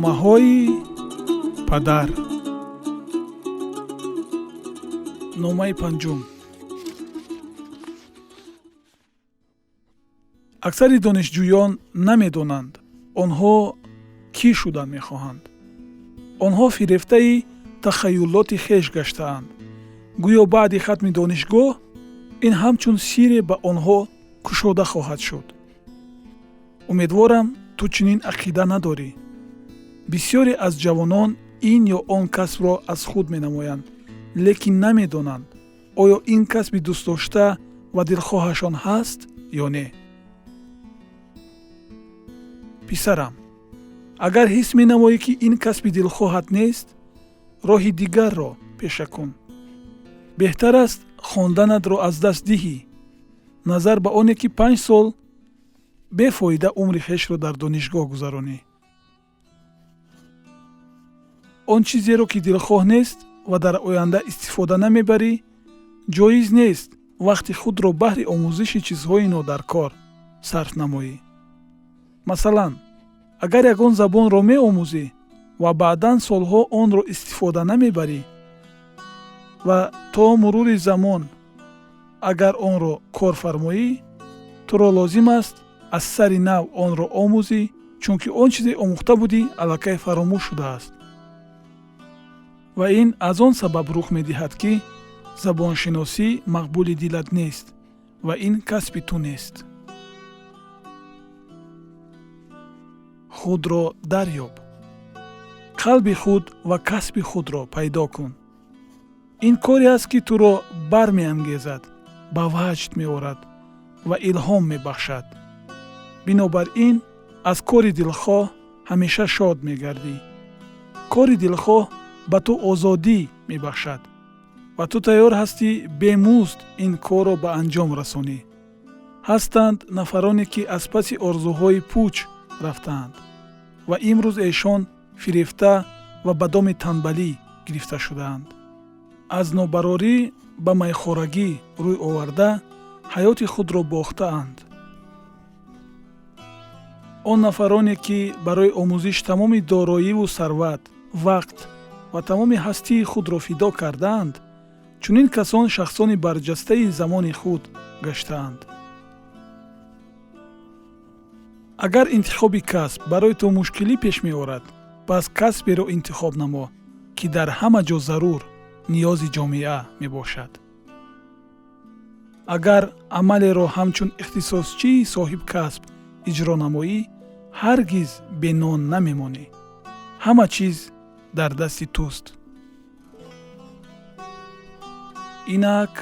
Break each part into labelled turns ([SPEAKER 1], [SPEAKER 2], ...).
[SPEAKER 1] Номаҳои падар. Номаи панҷум. Аксари донишҷӯён намедонанд, онҳо кӣ шудан мехоҳанд. Онҳо фирефтаи тахаюлоти хеш гаштаанд. Гӯё баъди хатми донишгоҳ ин ҳамчун сирре ба онҳо кушода хоҳад шуд. Умедворам, ту чунин ақида надорӣ. Бисёре аз ҷавонон ин ё он касбро аз худ менамоянд, лекин намедонанд, оё ин касби дӯстдошта ва дилхоҳашон ҳаст ё не. Писарам, агар ҳис менамоӣ, ки ин касби дилхоҳат нест, роҳи дигарро пеша кун. Беҳтар аст хонданатро аз даст диҳӣ, назар ба оне ки 5 сол бефоида умри хешро дар донишгоҳ гузаронӣ. Он чизеро, ки дилхоҳ нест ва дар оянда истифода намебарӣ, ҷоиз нест вақти худро баҳри омӯзиши чизҳои нодаркор сарф намоӣ. Масалан, агар ягон забонро меомӯзӣ ва баъдан солҳо онро истифода намебарӣ ва то мурури замон агар онро кор фармоӣ, туро лозим аст аз сари нав онро омӯзӣ, чунки он чизе омӯхта будӣ аллакай фаромӯш шудааст. Ва ин аз он сабаб рух медиҳад, ки забоншиносӣ мақбули дилат нест ва ин касби ту нест. Худро дарёб, қалби худ ва касби худро пайдо кун. Ин коре аст, ки туро бармеангезад, ба ваҷд меорад ва илҳом мебахшад. Бинобар ин аз кори дилхоҳ ҳамеша шод мегардӣ. Кори дилхоҳ ба ту озодӣ мебахшад ва ту тайёр ҳастӣ бемузд ин корро ба анҷом расонӣ. Ҳастанд нафароне, ки аз паси орзуҳои пуч рафтаанд ва имрӯз эшон фирефта ва ба доми танбалӣ гирифта шудаанд. Аз нобарорӣ ба майхорагӣ рӯй оварда, ҳаёти худро бохтаанд. Он нафароне, ки барои омӯзиш тамоми дороиву сарват, вақт ва тамоми ҳастии худро фидо кардаанд, чунин касон шахсони барҷастаи замони худ гаштаанд. Агар интихоби касб барои ту мушкилӣ пеш меорад, пас касберо интихоб намо, ки дар ҳама ҷо зарур, ниёзи ҷомеа мебошад. Агар амалеро ҳамчун ихтисосчии соҳибкасб иҷро намоӣ, ҳаргиз бенон намемонӣ. Ҳама чиз дар дасти туст. Инак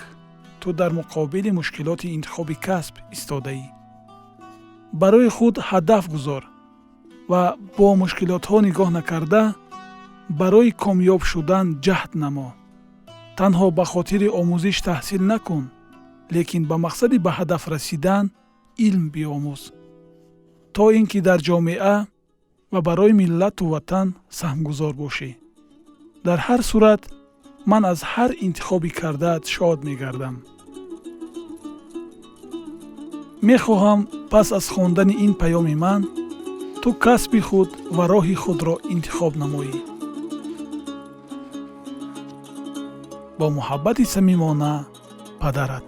[SPEAKER 1] ту дар муқобили мушкилоти интихоби касб истодаӣ. Барои худ ҳадаф гузор ва бо мушкилотҳо нигоҳ накарда, барои комёб шудан ҷаҳд намо. Танҳо ба хотири омӯзиш таҳсил накун, лекин ба мақсади ба ҳадаф расидан илм биомӯз, то ин ки дар ҷомеа ва барои миллату ватан саҳмгузор бошӣ. Дар ҳар сурат ман аз ҳар интихоби кардаат шод мегардам. Мехоҳам, пас аз хондани ин паёми ман ту касби худ ва роҳи худро интихоб намоӣ. Бо муҳаббати самимона, падарат.